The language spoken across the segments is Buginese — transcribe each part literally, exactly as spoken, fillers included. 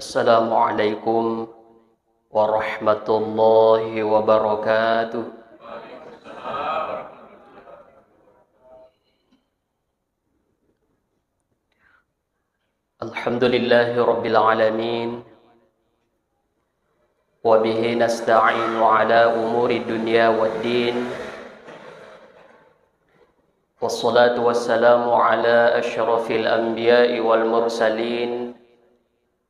Assalamualaikum warahmatullahi wabarakatuh. Alhamdulillahi rabbil alamin. Wa bihi nasta'inu ala umuri dunya waddin. Wassalatu wassalamu ala asyrafil anbiya'i wal mursalin,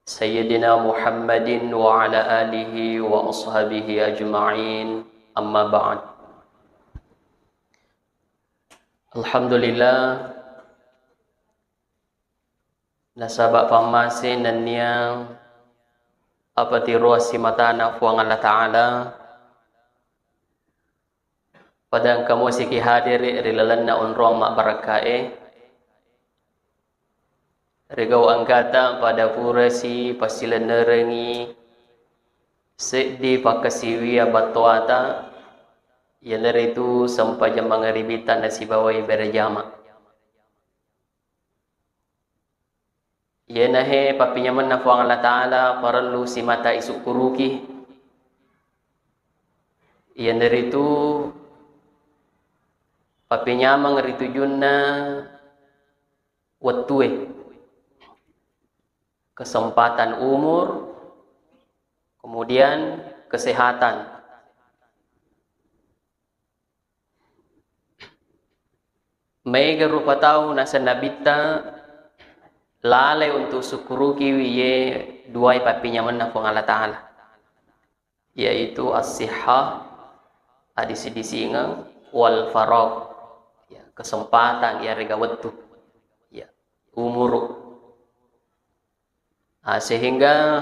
Sayyidina Muhammadin wa ala alihi wa ashabihi ajma'in. Amma ba'd. Alhamdulillah, nasaba pammase nennia apatiroa simatana Puang Allah Ta'ala, pada engka musiki hadiri ri lalenna onrong mabbarakkae, ri gau anggata pada purasi passilennerengi seddi pakkasiwia battoata, iyanaritu sempajang mangaribita nasibawai berjama. Iyenahe pappinyamenna Puang Allah Ta'ala parellu simata isukkuruki. Iyanaritu pappinyameng ri tujunna wettue, kesempatan umur, kemudian kesehatan. Maega rupa tau naseng Nabitta lalai untuk sukkurukiwi ye duai pappinyamenna Puang Allah Ta'ala, yaitu as-sihha, adisi-disingeng, wal faragh, ya, kesempatan, yarega wettu, ya, umuru. Ah, sehingga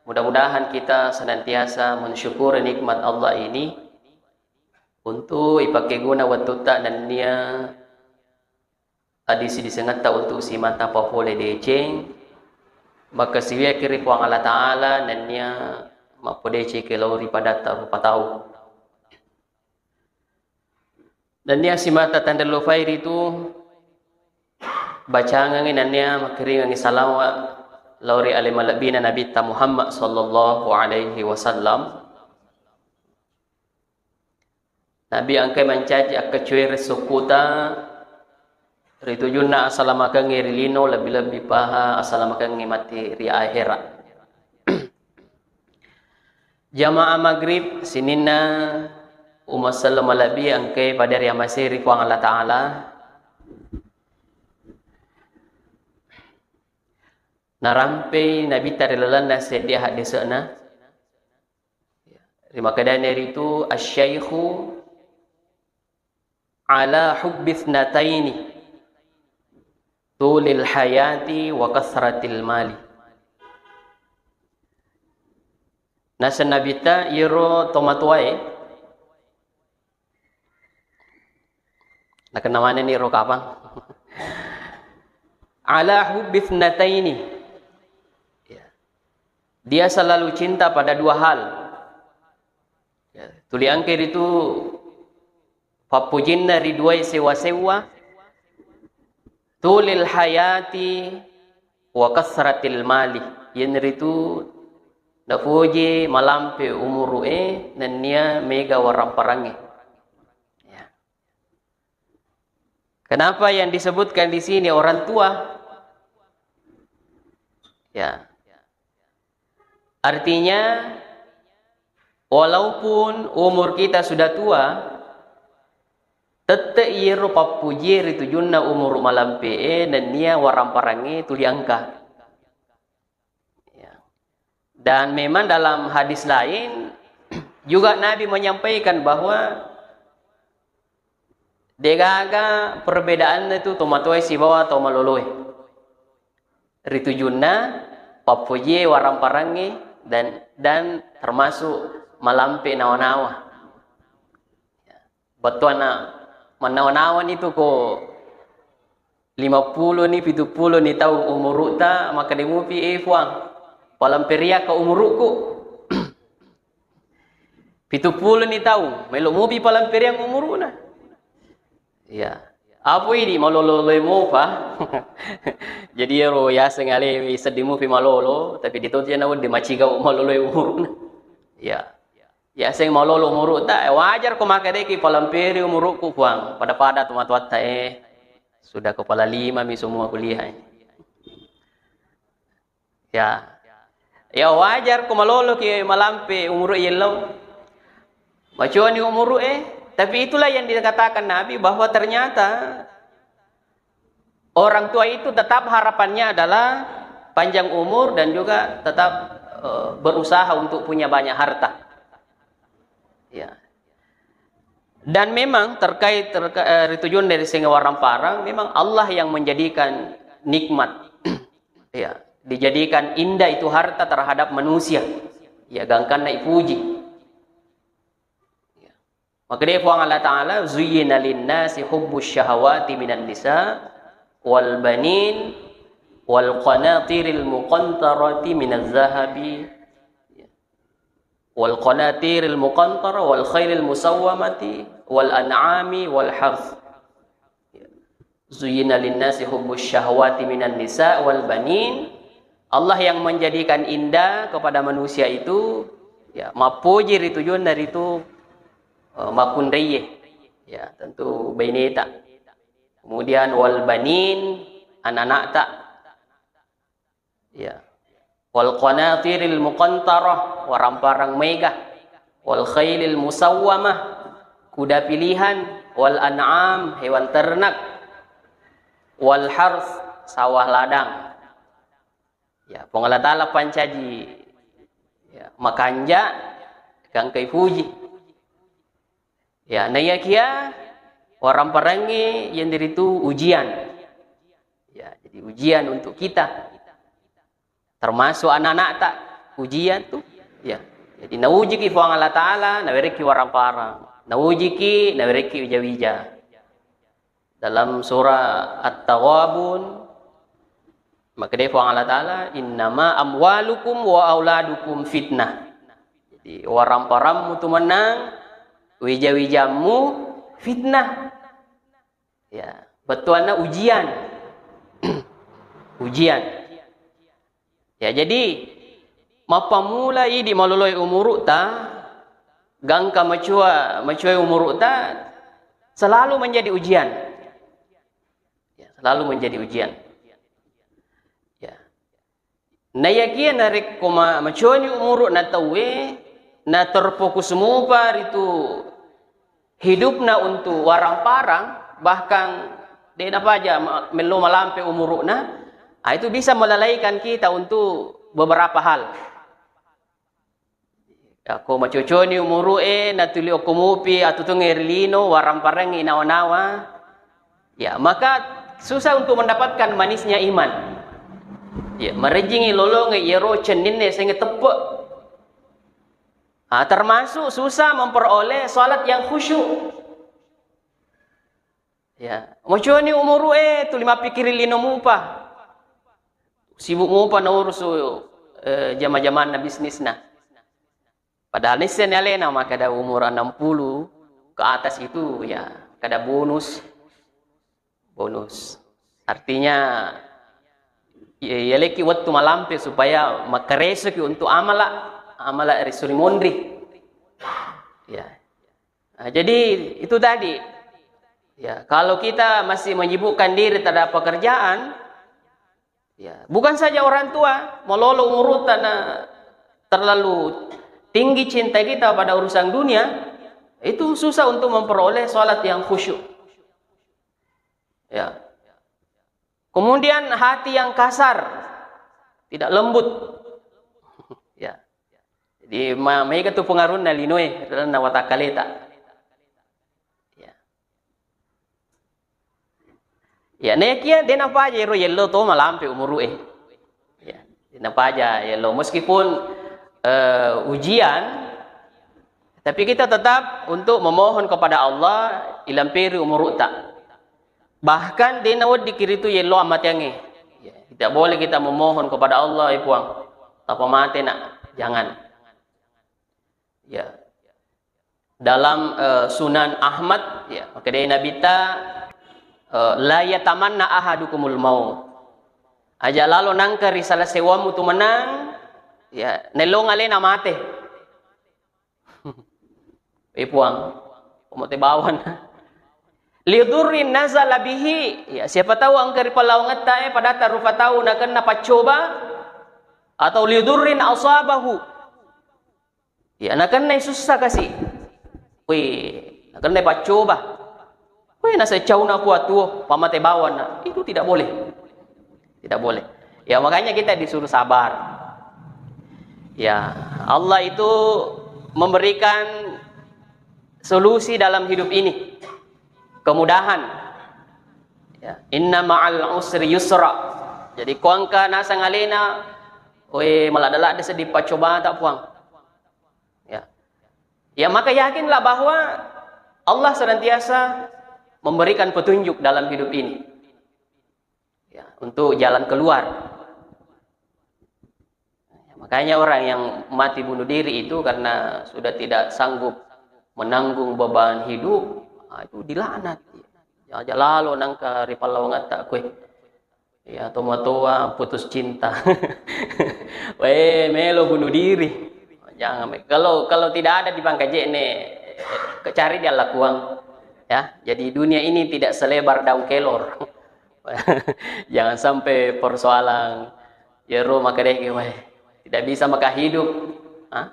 mudah-mudahan kita senantiasa mensyukuri nikmat Allah ini untuk ipakkeguna wettutta nennia adisi-disengetta untuk simata papole deceng, makkasiwiaki ri Puang Allah Ta'ala nennia mappodeceki lao ri padatta rupa tau. Nennia simata tanre lofai ritu bacangengi nennia makkiringengi salawa lao ri ale malebbina Nabitta Muhammad sallallahu alaihi wasallam. Nabi engkai mancaji akkacuere sukkuta ri tujunna asalamakengnge ri lino, lebbi-lebbi paha asalamakengnge matti ri ahera. Jamaah maghrib sininna umma selleng malebbi engkai pada riamasei ri Puang Allah Ta'ala. Narampei Nabitta ri lalenna seddi haddese'na. Rimakkedani ritu asy-syaikhu ala hubbi tsnataini, tulil hayati wa kasratil mali. Naseng Nabitta, iyaro tomatoae, nakenna manenni ro kapang. Ala hubbi tsnataini. Ya. Dia selalu cinta pada dua hal. Ya, tuli engkai ritu pappujinna ri duai sewwa-sewwa, tulil hayati wa kasratil mali, iyanaritu napoji malampe umuru'e nennia mega waramparangnge. Ya. Kenapa yang disebutkan di sini orang tua? Ya. Artinya, walaupun umur kita sudah tua, tette iyaro pappujie ri tujunna umuru malampe'e nennia waramparangnge tuli engka. Ya. Dan memang dalam hadis lain juga Nabi menyampaikan bahwa degaga perbedaanna tu tomatoae sibawa to maloloe. Ri tujunna pappojie waramparangnge dan, dan termasuk malampe nawa-nawa. Bettuanna mannawa-nawani tu ko lima puluh ni, pitu puluh ni taung umuru'ta, makkeda mupi, "Eh, Puang, palamperiakka umuru'ku." Pitu puluh ni taung, melo mupi palamperiang umuru'na. Iya. Apa idi malolo-lolo mupa? Jadi ero yaseng ale seddi mupi malolo, tapi ditoti na weddi macigau malolo umurna. Ya. Yaseng malolo umuru'ta, eh, wajar ko makkedeki palamperi umuru'ku, Puang. Pada-pada tomatoatta, eh, sudah kepala lima mi semua kuliah, eh. Ya. Ya, wajar ko maloloki malampe umuru yello. Macuani umuru, eh. Tapi itulah yang dikatakan Nabi bahwa ternyata orang tua itu tetap harapannya adalah panjang umur dan juga tetap, eh, berusaha untuk punya banyak harta. Ya. Dan memang terkait, terka-, eh, ri tujuan dari senga waramparang, memang Allah yang menjadikan nikmat. Ya, dijadikan indah itu harta terhadap manusia. Ya, gangkanna ipuji. Ya. Makkedai Puang Allah Ta'ala, "Zuyyina linnasi hubbus syahawati minan nisa wal banin wal qanatiril muqantarati minaz zahabi wal qanatiril muqantara wal khailil musawwamati wal an'ami wal harth." Zuyyina linnasi hubbus syahawati minan nisa wal banin. Allah yang menjadikan indah kepada manusia itu, ya, mappoji ri tujuanna ritu, eh, makkunraiye. Ya, tentu baineta. Kemudian wal banin, anak-anakta. Ya. Wal qanatiril muqantarah, waramparang mega. Wal khailil musawwamah, kuda pilihan. Wal an'am, hewan ternak. Wal harth, sawah ladang. Ya, Puang Allah Ta'ala pancaji, ya, makanja, gangkai puji. Ya, naiyakia waramparangnge yang diritu ujian. Ya, jadi ujian untuk kita. Termasuk anak-anakta ujian tu. Ya. Jadi naujiki Puang Allah Ta'ala, nawerekki waramparang. Naujiki, nawerekki wija-wija. Dalam surah At-Taghabun, makkedai Puang Allah Ta'ala, "Innama amwalukum wa auladukum fitnah." Jadi, waramparammu tu mennang, wija-wijammu fitnah. Ya, bettuanna ujian. Ujian. Ya, jadi, mappammula idi maloloi umuru'ta, gangka macua, macuai umuru'ta, selalu menjadi ujian. Ya, selalu menjadi ujian. Ya. Naiyakia narekko ma-, macuani umuru'na tauwe, na terfokus mupa ritu hidupna untuk waramparang, bahkan de napaja ma-, mello malampe umuru'na, ah, itu bisa melalaikan kita untuk beberapa hal. Yakko macoconi umuru'e, natuli okko mupi, atutungnge ri lino, waramparengngi nawa-nawa, ya, maka susah untuk mendapatkan manisnya iman. Ya, marejjingi lolongnge yero cenninna yasengnge teppe'. Ah, termasuk susah memperoleh salat yang khusyuk. Ya, moconi umuru'e, tuli mappikkiri lino mupa. Sibuk mupa naurusu, eh, jama-jamanna bisnisna. Padahal nisseni alena makkeda umur enam puluh ke atas itu, ya, kada bonus. Bonus. Artinya, ya, yaleki wettu malampe supaya makkaresoki untuk amala, amala risuri monri. Ya. Nah, jadi itu tadi. Ya, kalau kita masih menyibukkan diri terhadap pekerjaan, ya, bukan saja orang tua, malolo umurutta na terlalu tinggi cinta kita pada urusan dunia, itu susah untuk memperoleh salat yang khusyuk. Ya. Kemudian hati yang kasar, tidak lembut. Ya. Jadi, ma-, maega tu pengaruhna linoe, na watakkaleta. Ya. Ya, nayakia de napaja ero yello to malampe umuru'e. Ya, de napaja yello. Meskipun, eh, ujian, tapi kita tetap untuk memohon kepada Allah, ilamperi umuru'ta. Bahkan de naweddikki ritu yello ammateangnge. Ya, tidak boleh kita memohon kepada Allah, "Eh, Puang, tappa mate nak." Jangan. Ya. Dalam, eh, Sunan Ahmad, ya, makkedai Nabitta, eh, "La yatamanna ahadukumul maut." Aja lalo nangka ri sala sewammu tu menang, ya, nellong alena mate. Eh, Puang, pamate bawan. "Liudurrin nazala bihi," ya, siapa tahu engka ri pallawangetta, eh, padatta rupa tau nakenna paccoba, atau "liudurrin asabahu." Ya, nakennai sussa kasi. Wih, nakennai paccoba. Wih, naseccauna kuatuo, pamate bawanna. Itu tidak boleh. Tidak boleh. Ya, makanya kita disuruh sabar. Ya, Allah itu memberikan solusi dalam hidup ini. Kemudahan. Ya, "Inna ma'al usri yusra." Jadi, kuangka nasang alena, we, maladde-ladde seddi paccobata, Puang. Ya. Ya, maka yakinlah bahwa Allah senantiasa memberikan petunjuk dalam hidup ini. Ya, untuk jalan keluar. Ya, makanya orang yang mati bunuh diri itu karena sudah tidak sanggup menanggung beban hidup, ah, itu dilaknat. Ya, aja lalo nangka ri pallawangetta kue. Ya, tomatoa putus cinta. Weh, melo bunuh diri. Jangan, kalau, kalau tidak ada di pangkajene, cari di Allah Puang. Ya, jadi dunia ini tidak selebar daun kelor. Jangan sampai persoalan, ya, ro maka deh, weh, tidak bisa maka hidup. Hah?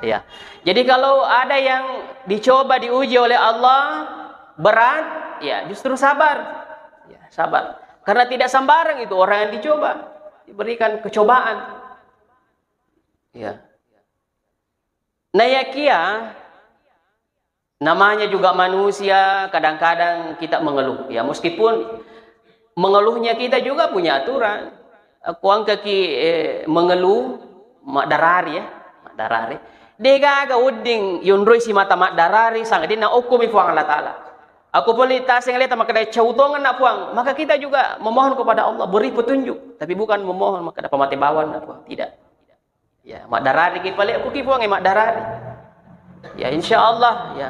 Ya. Jadi kalau ada yang dicoba, diuji oleh Allah, berat, ya, justru sabar. Ya, sabar. Karena tidak sembarang itu orang yang dicoba, diberikan kecobaan. Ya. Nah, ya kia, namanya juga manusia, kadang-kadang kita mengeluh. Ya, meskipun mengeluhnya kita juga punya aturan. Aku angkaki, eh, mengeluh, maddarari, ya, maddarari. Degaga wedding yonroi simata maddarari, sangadinna okkumi Puang Allah Ta'ala. Aku poli taseng leta makkeda cautongenna Puang, maka kita juga memohon kepada Allah, beri petunjuk. Tapi bukan memohon makkeda pamate bawanna Puang, tidak. Ya, maddarariki pale, aku ki Puang, eh, maddarari. Ya, insya Allah, ya,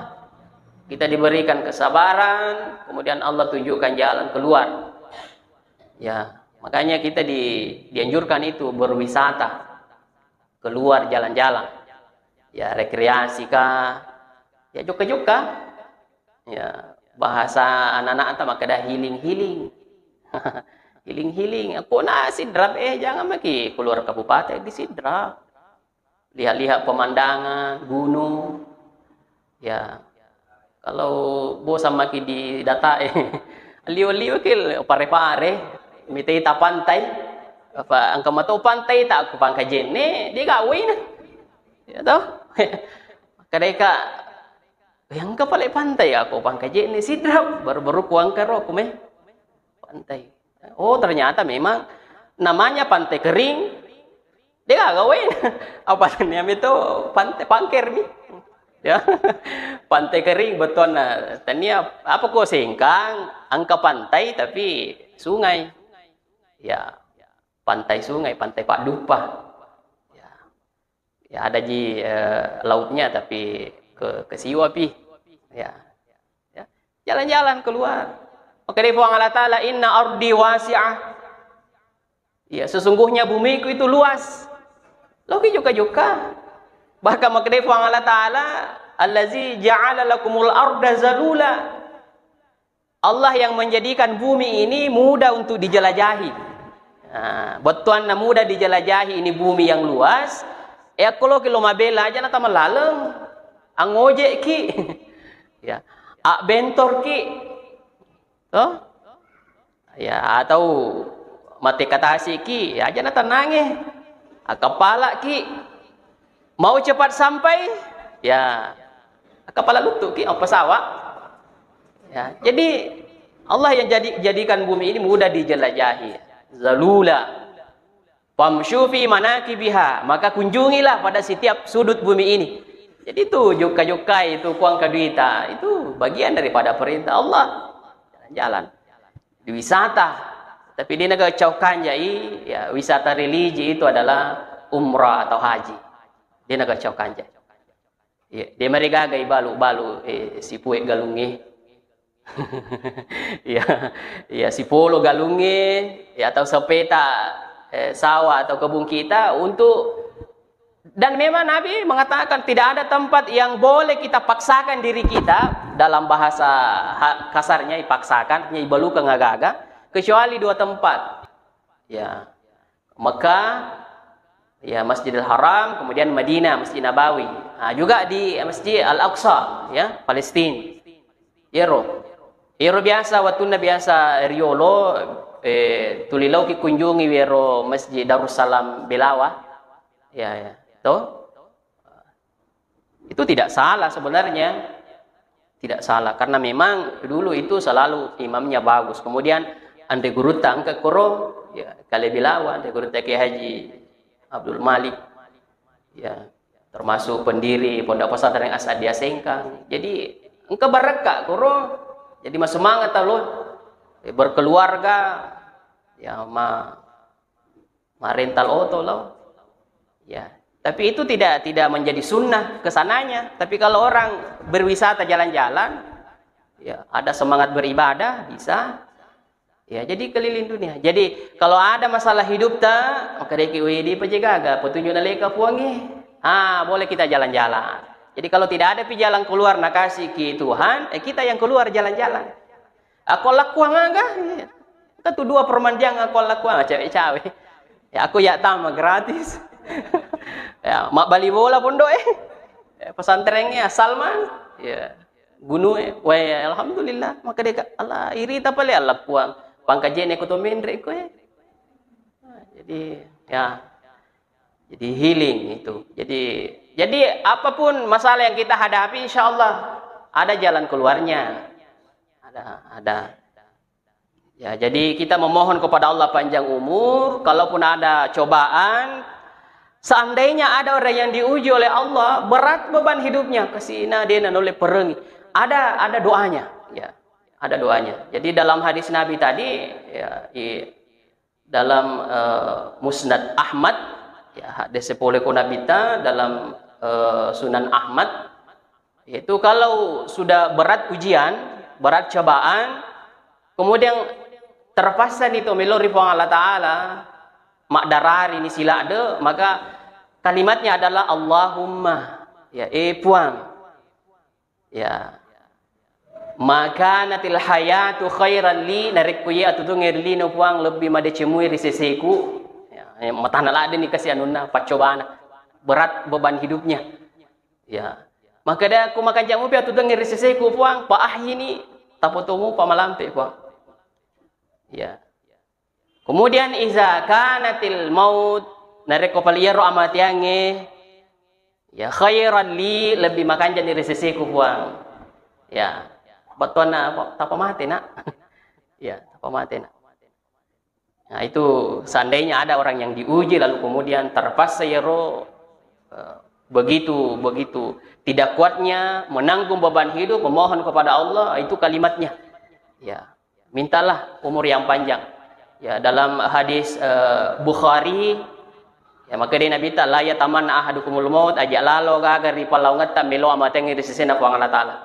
kita diberikan kesabaran, kemudian Allah tunjukkan jalan keluar. Ya, makanya kita di, dianjurkan itu berwisata, keluar jalan-jalan. Ya, rekreasi kah? Ya, jokka-jokka. Ya, bahasa anak-anak ta makkeda healing-healing. Healing-healing. Ko na Sidrap, eh, jangan maki keluar kabupaten, di Sidrap. Lihat-lihat pemandangan, gunung. Ya, kalau bosan maki di data, eh, liu-liu ki pare-pare, mitei ta pantai. Apa engka mato pantai ta ku Pangkajene, dia gawe na. Ya toh? Kadeka, "Eh, engka pale pantai, aku Pangkajene Sidrap, baru-baru ku angkaro aku meh pantai." Oh, ternyata memang namanya pantai kering. Dia gak gawe. Apa tania itu pantai pangker mi. Ya. Pantai kering betuanna. Tania apa ko Sengkang, engka pantai tapi sungai. Ya. Pantai sungai, pantai Paddupa. Ya. Ya, ada ji, eh, lautnya, tapi ke, ke Siwa pi. Ya. Ya. Jalan-jalan keluar. Maka dia Puang Allah Ta'ala, "Inna ardi wasi'ah." Ya, sesungguhnya bumiku itu luas. Loki jokka-jokka. Bahkan maka dia Puang Allah Ta'ala, "Allazi ja'ala lakumul arda zalula." Allah yang menjadikan bumi ini mudah untuk dijelajahi. Nah, bettuanna mudah dijelajahi ini bumi yang luas, e, akko loki lo mabela aja na tamalaleng, angojekki, ya, abbentorki, toh? Ya, atau mate katasiki, ya aja na tanange, akapalaki. Mau cepat sampai? Ya, kepala luttu ki, oh, pesawat. Ya, jadi Allah yang jadi, jadikan bumi ini mudah dijelajahi. Zalula. Famshu fi manakibiha, maka kunjungilah pada setiap sudut bumi ini. Jadi itu jokka-jokka itu kuang kaduita, itu bagian daripada perintah Allah. Jalan-jalan. Di wisata. Tapi dia naga cau kanjai, ya, wisata religi itu adalah umrah atau haji. Dia naga cau kanjai. Iya, de maregaga ibalu-balu, eh, sipue galungnge. Ya, ya, sipolo galungnge, ya, atau sepeta, eh, sawah atau kebun kita untuk, dan memang Nabi mengatakan tidak ada tempat yang boleh kita paksakan diri kita, dalam bahasa ha-, kasarnya, ipaksakan, artinya ibalukeng aga-aga, kecuali dua tempat. Ya. Mekah, ya, Masjidil Haram, kemudian Madinah, Masjid Nabawi. Nah, juga di Masjid Al-Aqsa, ya, Palestina. Iyaro. Iyaro biasa, wettunna biasa riolo, eh, tuli laoki kunjungi iyaro Masjid Darussalam Belawa. Ya, ya. Toh? Itu tidak salah sebenarnya. Tidak salah, karena memang dulu itu selalu imamnya bagus. Kemudian anre gurutta engka koro, ya, Kale Belawa, anre gurutta Kiai Haji Abdul Malik. Ya, termasuk pendiri Pondok Pesantren As'adiyah Sengkang. Jadi, engka barakka koro, jadi masemangat lo, eh, berkeluarga, ya, ma-, ma rental oto lo. Ya, tapi itu tidak, tidak menjadi sunnah ke sananya. Tapi kalau orang berwisata jalan-jalan, ya, ada semangat beribadah, bisa. Ya, jadi keliling dunia. Jadi, kalau ada masalah hidup ta, maka deki wedi pajegaga, petunjuk naleka puangi. Ah, boleh kita jalan-jalan. Jadi, kalau tidak ada pi jalan keluar nakasih ki Tuhan, eh, kita yang keluar jalan-jalan. Aku lakuang aga. Kan tu dua permandiang aku lakuang, cawe-cawe. Ya, aku ya tama gratis. Ya, mabbali bola pondok, eh. Ya, pesantrennya Salman. Ya. Gunung, eh. Wah, ya, alhamdulillah. Maka dia, Allah, irita pale Allah kuang. Pangkajene ko to menre ko, eh. Nah, jadi, ya. Jadi healing itu. Jadi, jadi apapun masalah yang kita hadapi, insya Allah ada jalan keluarnya. Ada, ada. Ya, jadi kita memohon kepada Allah panjang umur, kalaupun ada cobaan, seandainya ada orang yang diuji oleh Allah, berat beban hidupnya, kasina de nanole perengi. Ada, ada doanya, ya. Ada doanya. Jadi dalam hadis Nabi tadi, ya, i-, dalam, eh, Musnad Ahmad, ya, hadis sepuluh ko Nabi ta dalam, eh, Sunan Ahmad, yaitu kalau sudah berat ujian, berat cobaan, kemudian terpaksa ni to melo ri Puang Allah Ta'ala, maddarari ni silade, maka kalimatnya adalah Allahumma, ya, eh Puang, ya, ma kanatil hayatu khairan li, narekko ye atutungnge ri lino Puang lebbi madecemui ri seseku, ya, eh, matana ladde ni kasi anunna, paccobana, berat beban hidupnya. Ya. Makkeda, ko makanjak mupi atutengnge ri seseku Puang, pa ahyini, tapotomu pa malampe Puang. Ya. Kemudian iza kanatil maut, narekko pale iyaro amateangnge, ya khairan li, lebbi makanjani ri seseku Puang. Ya. Bettuanna apa? Tappa mate, Nak. Ya, tappa mate, Nak. Nah, itu seandainya ada orang yang diuji lalu kemudian terpaksa iyaro, eh, begitu, begitu tidak kuatnya menanggung beban hidup, memohon kepada Allah, itu kalimatnya. Ya, mintalah umur yang panjang. Ya, dalam hadis, eh, Bukhari, ya, makkeda Nabi ta, "La yatamanna ahadukumul maut," aja lalo gaga ri pallaungetta melo amatengngi ri sesena Puang Allah Ta'ala.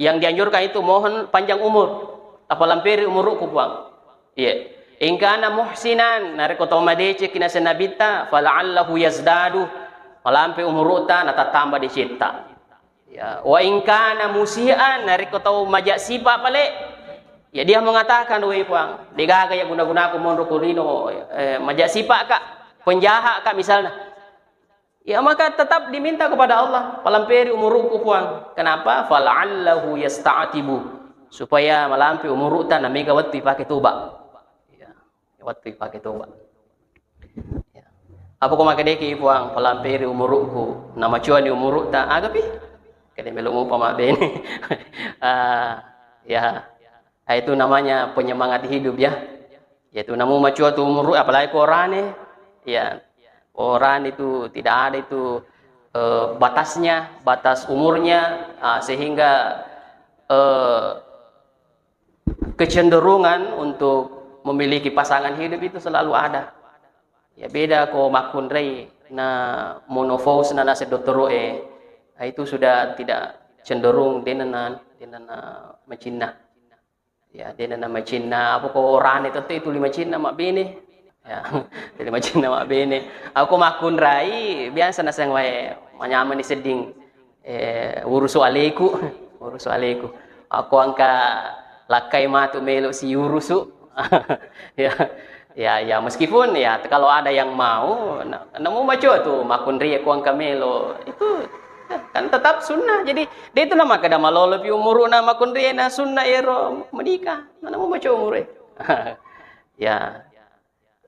Yang dianjurkan itu mohon panjang umur. Tapalamperi umurku, Puang. Iya. In kana muhsinan, narekko tau madecekki naseng Nabitta, fala'allahu yazdadu, malampe umuru'ta, natattamba decetta. Ya, wa in kana musian, narekko tau maja sipa pale, ya dia mengatakan, "Woi Puang, degaga ya guna-gunaku monro kurino, eh, maja sipa ka, penjahat ka misalnya." Ya, maka tetap diminta kepada Allah, "Palamperi umurukku, Puang." Kenapa? "Fala'allahu yasta'tibu." Supaya malampe umuru'ta, namega wettu ipake toba. Ya, wettu ipake toba. Ya. Apa ko makedeki, "Puang, palamperi umurukku, namacuani umuru'ta." Agapi? Kede melo mupa mabbene. Ah, ya. Ah, itu namanya penyemangat hidup, ya. Yaitu namu macua tu umur, apalagi ko orane, ya, orang itu tidak ada itu, eh, batasnya, batas umurnya, ah, sehingga, eh, kecenderungan untuk memiliki pasangan hidup itu selalu ada. Ya, beda ko makkunrai na menopause na naseng dottoro'e, ah, itu sudah tidak cenderung, denana, denana macinna. Ya, dena nama cinna, apa ko orane tettu itu lima cinna mabbene. Ya, lima cinna mabbene. Aku makkunrai, biasa naseng wae, manyamani sedding, eh, urusu aleku, urusu aleku. Aku angka lakkai matu melo si urusu. Ya, ya, ya, meskipun ya, kalau ada yang mau, na-, namu maco tu, makkunrai aku angka melo. Itu, ya, kan tetap sunnah. Jadi, dia itu nama kada malolo pi umuruna makkunrai na sunnah ero menikah. Mana mau maco umur, eh? Ya.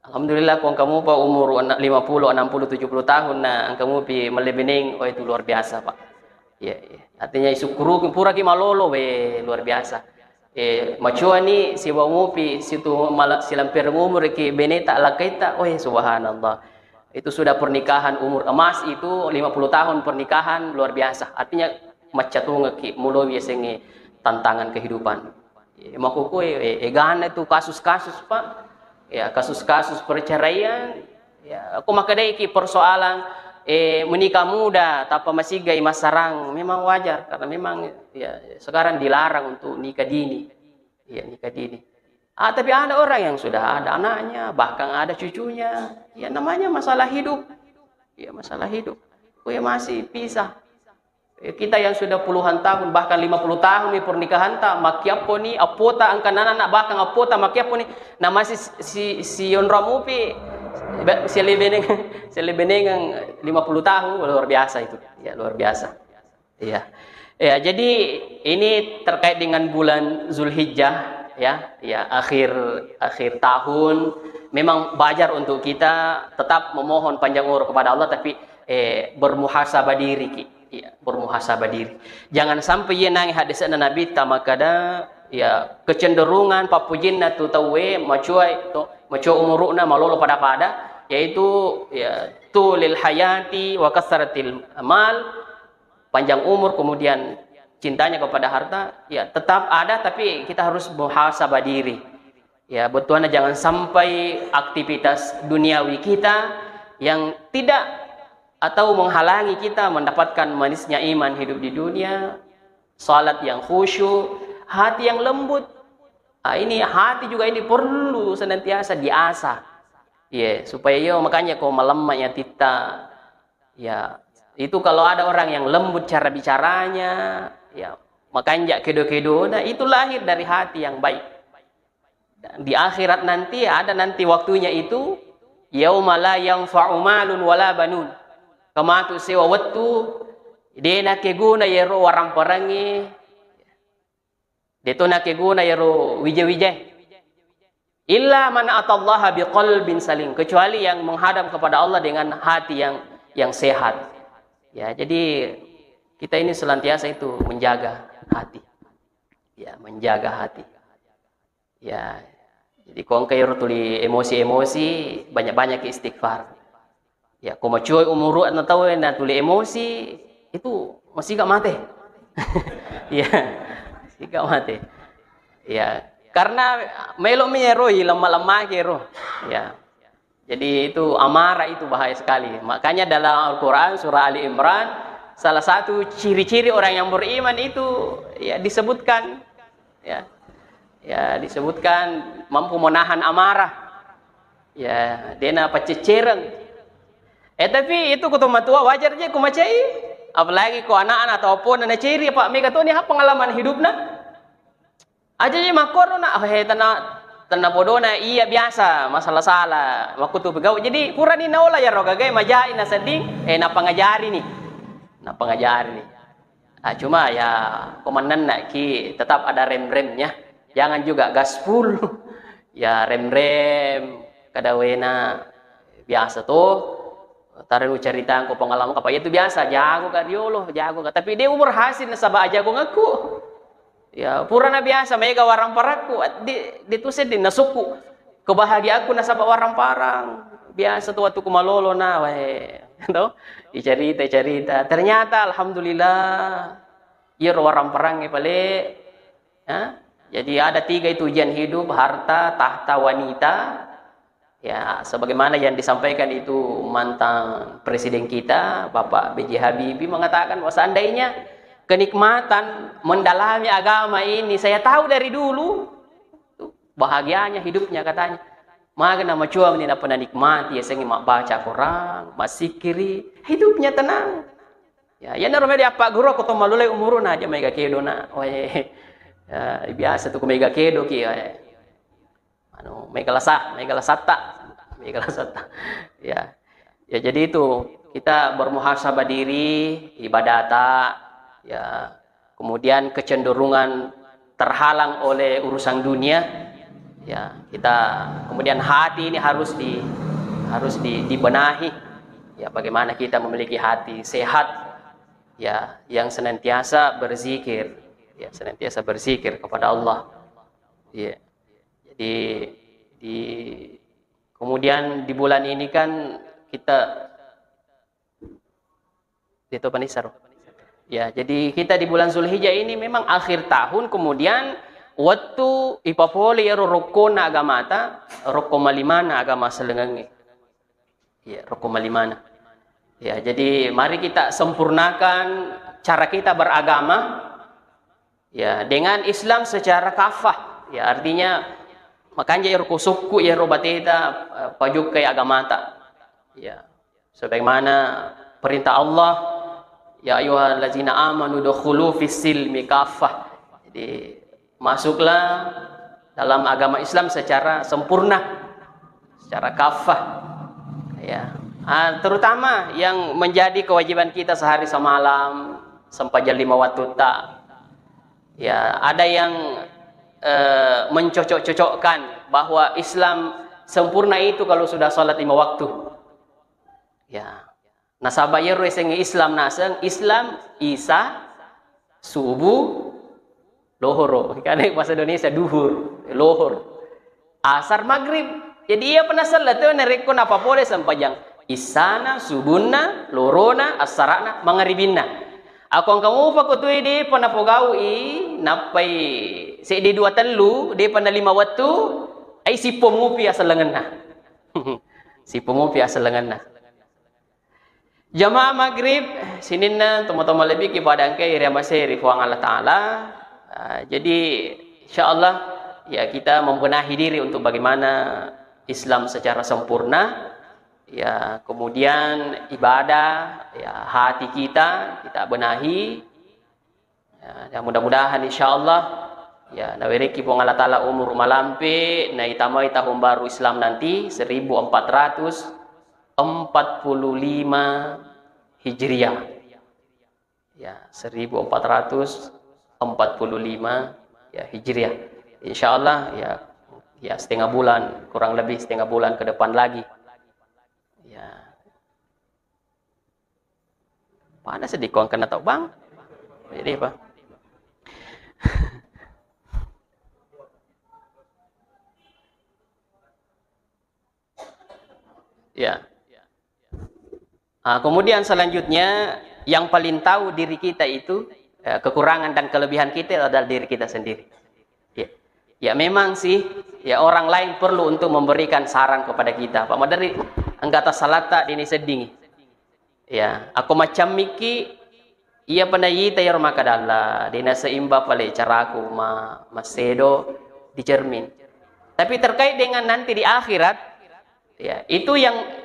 Alhamdulillah, ko engkamu pa umur ena-, lima puluh, enam puluh, tujuh puluh tahun, na engkamu pi melle beneng, oh, itu luar biasa, Pak. Iya, iya. Artinya, syukuru pura ki malolo, we, luar biasa. Eh, macoa ni sibawa mupi situ mala-, silampir umur ki beneta, lakkaita, oh, ya, subhanallah. Itu sudah pernikahan umur emas itu, lima puluh tahun pernikahan, luar biasa. Artinya, maccatungekki, mulo yasengnge tantangan kehidupan. Eh, makkukue, eh, egana itu kasus-kasus, Pak. Ya, kasus-kasus perceraian. Ya, aku makkedaiki persoalan, eh, menikah muda, tappa masigai massarang. Memang wajar, karena memang, ya, sekarang dilarang untuk nikah dini. Ya, nikah dini. Ah, tapi ada orang yang sudah ada anaknya, bahkan ada cucunya. Ya, namanya masalah hidup. Ya, masalah hidup. Kue masih pisah. Eh, kita yang sudah puluhan tahun, bahkan lima puluh tahun di pernikahan ta, makkiappo ni, appota, angka anak-anak, bahkan appota makkiappo ni, na masih si, si, si onro mupi, be-, si lebeneng, si lebeneng lima puluh tahun, luar biasa itu. Ya, luar biasa. Iya. Ya, jadi ini terkait dengan bulan Zulhijjah, ya, ya, akhir, akhir tahun. Memang wajar untuk kita tetap memohon panjang umur kepada Allah, tapi, eh, bermuhasabah diri, ki. Iya, bermuhasabah diri. Jangan sampai, iya, nangi hadisna Nabi ta makkeda, ya, kecenderungan pappujinna tu tauwe macoa to, macoa umuruna malolo pada-pada, yaitu, ya, tulil hayati wa kasratil mal, panjang umur, kemudian cintanya kepada harta, ya, tetap ada, tapi kita harus muhasabah diri. Ya, bettuanna jangan sampai aktivitas duniawi kita yang tidak atau menghalangi kita mendapatkan manisnya iman hidup di dunia, salat yang khusyuk, hati yang lembut. Ah, ini hati juga ini perlu senantiasa diasah. Ya, supaya, yo, makanya ko malemma ya titta. Ya, itu kalau ada orang yang lembut cara bicaranya, ya, makanja kedo-kedo, nah, itu lahir dari hati yang baik. Dan di akhirat nanti, ada nanti waktunya itu, yauma la yanfa'u malun wala banun. Kematu sewa wettu, dena keguna yero waramparangi, deto nakeguna yero wija-wijae. Illa man atallaha biqalbin salim, kecuali yang menghadap kepada Allah dengan hati yang, yang sehat. Ya, jadi kita ini senantiasa itu menjaga hati. Ya, menjaga hati. Ya, jadi ko engka ero tuli emosi-emosi, banyak-banyak istighfar. Ya, ko macoai umuru na tau na tuli emosi, itu masiga mate. Ya, masiga mate. Ya, karena melo mi ero, lemma-lemma ke ero. Ya. Jadi itu amarah itu bahaya sekali. Makanya dalam Al-Quran surah Ali Imran, salah satu ciri-ciri orang yang beriman itu, ya, disebutkan, ya, ya, disebutkan mampu menahan amarah. Ya, dena paccecereng. Eh, tapi itu ko to matua wajar je ko macai. Apalagi ko anak-anak atau apa na ciri apa mega to ni apa pengalaman hidupna. Aja je makkoro na, he, tenna, tenna podona iya biasa masalah-salah, makkutu pegau. Jadi purani naola yaro gagai majai na sedding, eh, napangajari ni. Napangajari ni. Ah, cuma ya, ko mannennaki tetap ada rem-remnya. Jangan juga gaspol. Ya, rem-rem, kada wena biasa to. Tarenu caritangko pengalaman apa, ya itu biasa, jago ka riolo, jago ka. Tapi dia umur hasil nasaba aja aku ngaku. Ya, purana biasa, mega warang parakku, di, di tu seddi nasukku. Kebahagiaanku nasaba warang parang. Biasa tu waktu ku malolo na, wae. To? Dicerita-cerita. Ternyata, alhamdulillah, iya ro warang parang pale. Ya? Jadi ada tiga itu ujian hidup, harta, tahta, wanita. Ya, sebagaimana yang disampaikan itu mantan presiden kita, Bapak B J Habibie mengatakan bahwa seandainya kenikmatan mendalami agama ini saya tahu dari dulu, Bahagianya hidupnya katanya. Maga na macoa ni nappa nanikmati, yasengnge mabbaca Quran, massikkiri, hidupnya tenang. Ya, iyanaro medi appagguru ko to malolai umuruna aja maega kedo na. Wae. Ya, biasa tu ko maega kedo ki, wae. Anu, maega lasa, maega lasatta. Maega lasatta. Ya. Ya, jadi itu kita bermuhasabah diri, ibadata, ya, kemudian kecenderungan terhalang oleh urusan dunia, ya, kita kemudian hati ini harus di harus di, dibenahi, ya, bagaimana kita memiliki hati sehat, ya, yang senantiasa berzikir, ya, senantiasa berzikir kepada Allah. Ya. Jadi di kemudian di bulan ini kan kita Itu panisaro. Ya, jadi kita di bulan Zulhijjah ini memang akhir tahun, kemudian wettu ipapole ero rokkona agamata, rokko malimana agama sellengengnge. Ya, rokko malimana. Ya, jadi mari kita sempurnakan cara kita beragama, ya, dengan Islam secara kafah. Ya, artinya makanja ero ko sukku ero bateta, eh, pajokkai agamata. Ya. Sebagaimana perintah Allah, "Ya ayyuhallazina amanu dukhulu fis silmi kaffah." Jadi, masuklah dalam agama Islam secara sempurna, secara kafah. Ya. Ah, terutama yang menjadi kewajiban kita sehari semalam, sempajang lima waktu tak. Ya, ada yang, eh, mencocok-cocokkan bahwa Islam sempurna itu kalau sudah sholat lima waktu. Ya. Nasaba iyaro yasengnge Islam naseng, Islam, Isa, subuh, lohoro. Kan bahasa Indonesia, duhur, lohor. Asar, maghrib. Jadi iya pernah salat tu narekko napapole sempajang. Isana, subunna, lorona, assarana, mangaribinna. Ako engka mupa ko tui depa napogau'i, nappai seddi dua tellu, depa na lima wettu, ai sippo mupi asellengenna. Sippo mupi asellengenna. Jamaah maghrib, sininna tomatoa malebbi ki pada engkae ri amasei ri Puang Allah Ta'ala. Ah, jadi, insya Allah, ya, kita membenahi diri untuk bagaimana Islam secara sempurna. Ya, kemudian ibadah, ya, hati kita, kita benahi. Ya, ya, mudah-mudahan, insya Allah, ya, nawerekki Puang Allah Ta'ala umur malampe, naitamai tahun baru Islam nanti seribu empat ratus empat puluh lima Hijriah. Ya, seribu empat ratus empat puluh lima, ya, Hijriah. Insya Allah, ya, ya, setengah bulan, kurang lebih setengah bulan ke depan lagi. Ya. Pada seddi ko engkana tau, Bang. Jadi apa? Ya. Ah, kemudian selanjutnya, yang paling tahu diri kita itu, eh, kekurangan dan kelebihan kita adalah diri kita sendiri. Ya. Ya, memang sih, ya, orang lain perlu untuk memberikan saran kepada kita. Pak Madari, enggak tasalatta dini seddingi. Ya, aku macam miki, iya pernah yita ya rumah kadalla, dina seimba pale caraku ma, masedo di cermin. Tapi terkait dengan nanti di akhirat, ya, itu yang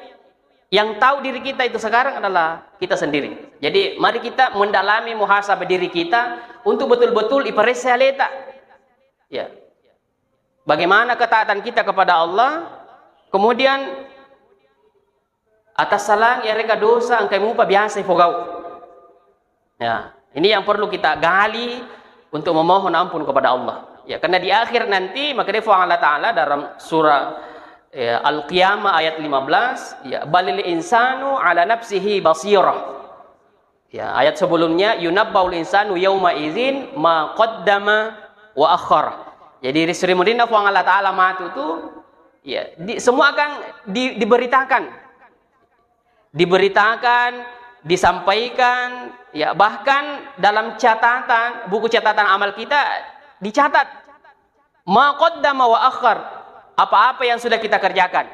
yang tahu diri kita itu sekarang adalah kita sendiri. Jadi mari kita mendalami muhasabah diri kita untuk betul-betul iparessa aleta. Ya. Bagaimana ketaatan kita kepada Allah? Kemudian atassalang yarega dosa engkai mupa biasa ifogau. Ya, ini yang perlu kita gali untuk memohon ampun kepada Allah. Ya, karena di akhir nanti, makanya Puang Allah Ta'ala dalam surah, ya, Al-Qiyamah ayat lima belas, ya, "Balil insanu ala nafsihi basirah." Ya, ayat sebelumnya, "Yunabbaul insanu yauma izin ma qaddama wa akhar." Jadi, ri suri mudinna Puang Allah Ta'ala matu tu, ya, di, semua akan di, diberitakan. Diberitakan, disampaikan, ya, bahkan dalam catatan, buku catatan amal kita dicatat. Ma qaddama wa akhar, apa-apa yang sudah kita kerjakan.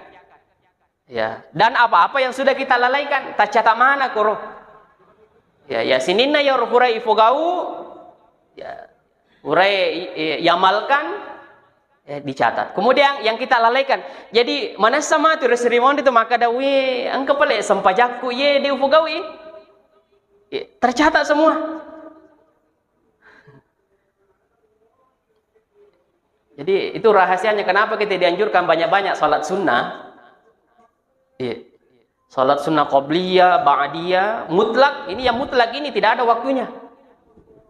Ya, dan apa-apa yang sudah kita lalaikan, tacatat mana koro. Ya, ya, sininna ya pura ifogau, ya, pura i-, i-, iamalkan, Eh, dicatat. Kemudian yang kita lalaikan. Jadi, manessa matu ri Sri Mundo itu makkeda, "Wih, engka pale sempajakku, ye, de upogaui." Eh, tercatat semua. Jadi, itu rahasianya kenapa kita dianjurkan banyak-banyak salat sunnah. Iya. Salat sunnah qabliyah, ba'diyah, mutlak. Ini yang mutlak ini tidak ada waktunya.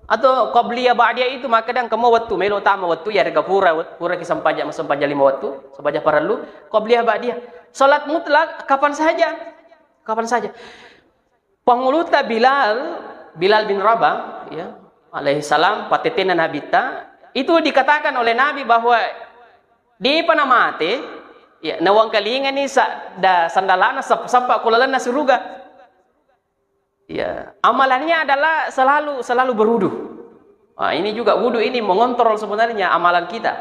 Atau qabliyah, ba'diyah itu makkeda engka mo wettu, melo tama wettu, ya rega pura, pura ki sempajang, sempajang lima wettu, sempajang parellu, qabliyah, ba'diyah. Salat mutlak kapan saja. Kapan saja. Panguluta Bilal, Bilal bin Rabah, ya, alaihissalam, patetena Nabitta, itu dikatakan oleh Nabi bahwa depa namate, ya, nawangkalingani sa-, da-, sandalana sep-, seppa ko lalenna suruga. Ya, amalannya adalah selalu, selalu berwudu. Nah, ini juga wudu ini mengontrol sebenarnya amalan kita.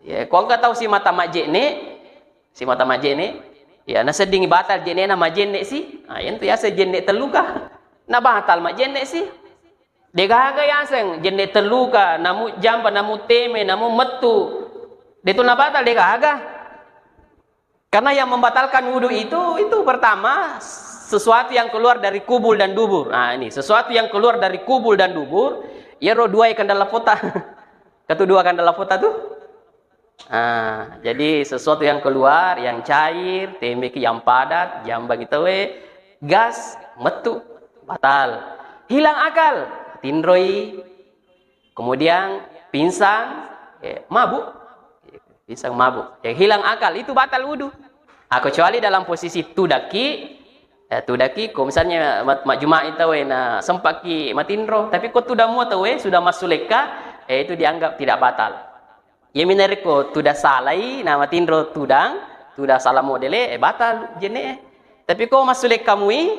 Ya, ko engka tau simata majjenne, simata majjenne, ya, naseddingi batal jennena majjenne si. Nah, yentu yaseng jenne telluka. Na batal majjenne si. Degaga yaseng jenne telluka, namu jampa, namu teme, namu mettu. Detu na batal, degaga. Karena yang membatalkan wudu itu, itu pertama, sesuatu yang keluar dari kubul dan dubur. Nah, ini sesuatu yang keluar dari kubul dan dubur, iyaro dua ikan dalam kota. Katu dua ikan dalam kota tuh. Nah, jadi sesuatu yang keluar, yang cair, temeki yang padat, jambang itu we, gas, metu, batal. Hilang akal, tinroi, kemudian pingsan, eh, mabuk. Pingsan, mabuk. Ya, hilang akal, itu batal wudu. Ah, kecuali dalam posisi tudakki, eh, tudakki, ko misalnya mat-, majjuma itu we, na sempaki matinro, tapi ko tudang mua tau we, sudah massulekka, eh, itu dianggap tidak batal. Iya mi narekko tudang salai, na matinro tudang, tudang sala modele, eh, batal jenne. Tapi ko massulekka mui,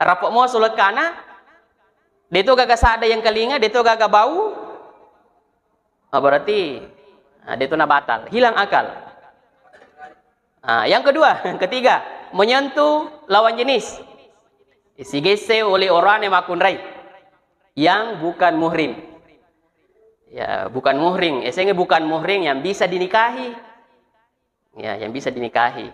rapo mo sulekkana, deto gaga sadda yang kalinga, deto gaga bau, ah, berarti, ah, deto na batal, hilang akal. Ah, yang kedua, yang ketiga, menyentuh lawan jenis. Sigesse oleh orane makkunrai yang bukan muhrim. Ya, bukan muhrim. Esengnge bukan muhrim yang bisa dinikahi. Ya, yang bisa dinikahi.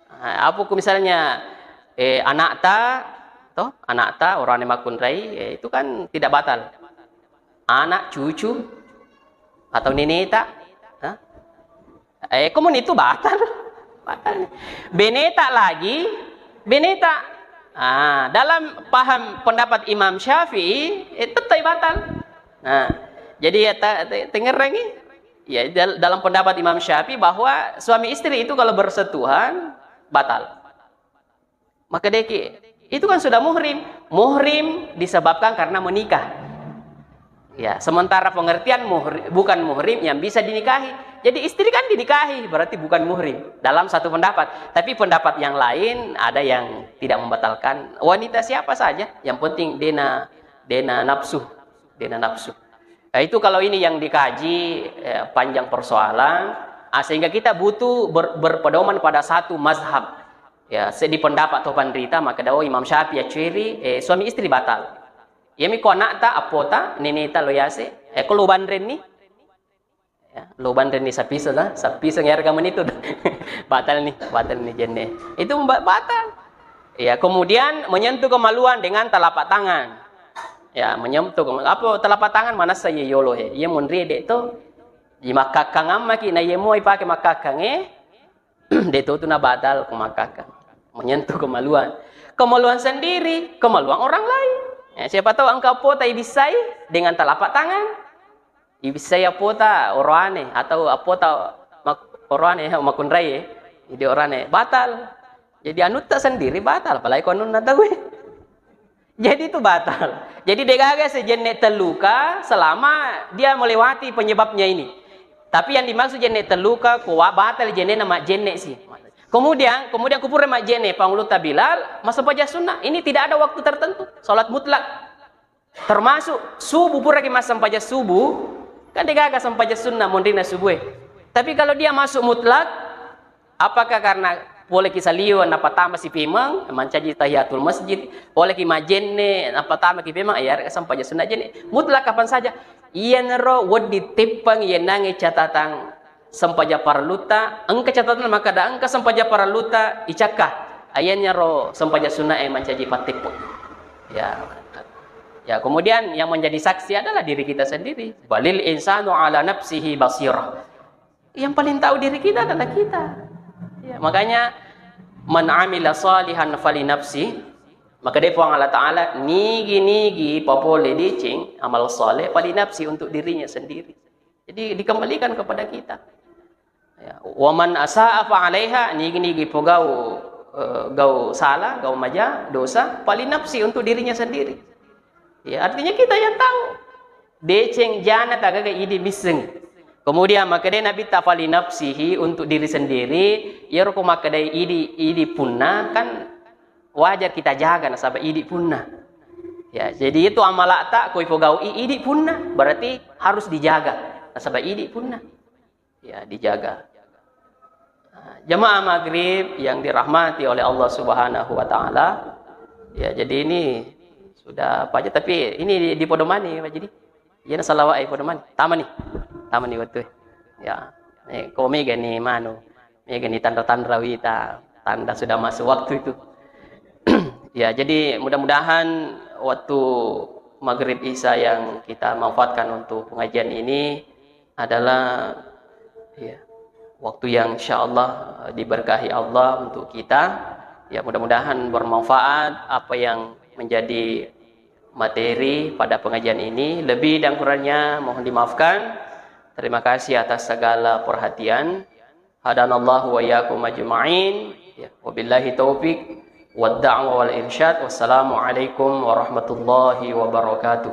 Ah, apa ku misalnya, eh, anakta, toh, anakta, orane makkunrai, eh, itu kan tidak batal. Anak, cucu, atau neneta, hah? Eh, komun itu batal. Batal. Beneta lagi, beneta. Ah, dalam paham pendapat Imam Syafi'i, eh, tetap batal. Nah, jadi ya, ta-, te-, tengerangi. Ya, dal-, dalam pendapat Imam Syafi'i bahwa suami istri itu kalau bersentuhan, batal. Maka deki, itu kan sudah muhrim. Muhrim disebabkan karena menikah. Ya, sementara pengertian muhri-, bukan muhrim yang bisa dinikahi. Jadi istri kan dinikahi, berarti bukan muhrim dalam satu pendapat. Tapi pendapat yang lain ada yang tidak membatalkan. Wanita siapa saja, yang penting dena, dena nafsu, dena nafsu. Nah, itu kalau ini yang dikaji, eh, panjang persoalan, ah, sehingga kita butuh ber-, berpedoman pada satu mazhab. Ya, seddi pendapat to panrita, makkeda, oh, Imam Syafi'i acceri, eh, suami istri batal. Iyami ko anakta, appota, neneta lo yase, eh, ko lo banrenni. Ya, lo banrenni sapisa ta, sapisa ngerga menitu. Batal nih, batal nih jenne. Itu ba-, batal. Ya, kemudian menyentuh kemaluan dengan telapak tangan. Ya, menyentuh kema-, apa telapak tangan manessa ye yolo he. Ye munri de to. Di makkakkang ammaki na ye moi pake makkakkang, eh. De to tu na batal ko makkakkang. Menyentuh kemaluan. Kemaluan sendiri, kemaluan orang lain. Ya, siapa tahu engkau pota ibissai dengan telapak tangan. Ibissai apota oroane atau apota mak-, oroane makkunrai, eh. Jadi orane batal. Jadi anutta sendiri batal, apalagi ko anunna tau, eh. Jadi itu batal. Jadi degaga sejenne telluka selama dia melewati penyebabnya ini. Tapi yang dimaksud jenne telluka, ko wa-, batal jenne na majjenne si. Kemudian, kemudian kupura majjenne panguluta Bilal, massempajang sunnah. Ini tidak ada waktu tertentu. Salat mutlak. Termasuk subuh puraki massempajang subuh, kan degaga sempajang sunnah monrina subuh, eh. Tapi kalau dia masuk mutlak, apakah karena poleki salio napatama si pemeng, mancaji tahiyatul masjid, poleki majenne, napatamaki pemeng, ya, sempajang sunnah jenne. Mutlak kapan saja. Iyanaro wedding teppang yenangi catatan sempaja parelluta, engka catatan makkeda engka sempaja parelluta icakka. Ayannyaro sempaja sunna e mancaji patteppu. Ya. Ya, kemudian yang menjadi saksi adalah diri kita sendiri. Balil insanu ala nafsihi basirah. Yang paling tahu diri kita adalah kita. Ya, makanya, "Man amila salihan fali nafsi," maka dia Puang Allah Ta'ala, nigi-nigi papole deceng amal soleh, fali nafsi, untuk dirinya sendiri. Jadi dikembalikan kepada kita. Ya, "Wa man asa'a fa alaiha," nigi-nigi pogau, eh, gau salah, gau maja, dosa, fali nafsi, untuk dirinya sendiri. Ya, artinya kita yang tahu. Deceng jana tagaga idi misseng. Kemudian makkeda Nabitta, "Fali nafsihi," untuk diri sendiri. Iyaro ko makkedai idi, idi punna, kan wajar kita jaga nasaba idi punna. Ya, jadi itu amalata ko ipogau i-, idi punna, berarti harus dijaga nasaba idi punna. Ya, dijaga. Nah, jemaah maghrib yang dirahmati oleh Allah Subhanahu wa Ta'ala. Ya, jadi ini sudah apa aja, tapi ini di, di podomani, Pak Jadi. Iya, na salawa, eh, podomani. Tama nih. Tama nih waktu. Ya. Eh, ko mega nih manu. Mega nih tanda-tanda wita. Tanda sudah masuk waktu itu. Ya, jadi mudah-mudahan waktu maghrib isya yang kita manfaatkan untuk pengajian ini adalah, ya, waktu yang insya Allah, eh, diberkahi Allah untuk kita. Ya, mudah-mudahan bermanfaat apa yang menjadi materi pada pengajian ini. Lebih dan kurangnya mohon dimaafkan. Terima kasih atas segala perhatian. Hadanallahu wa iyyakum ajma'in. Ya, wabillahi taufik wad da'wa wal irsyad. Wassalamualaikum warahmatullahi wabarakatuh.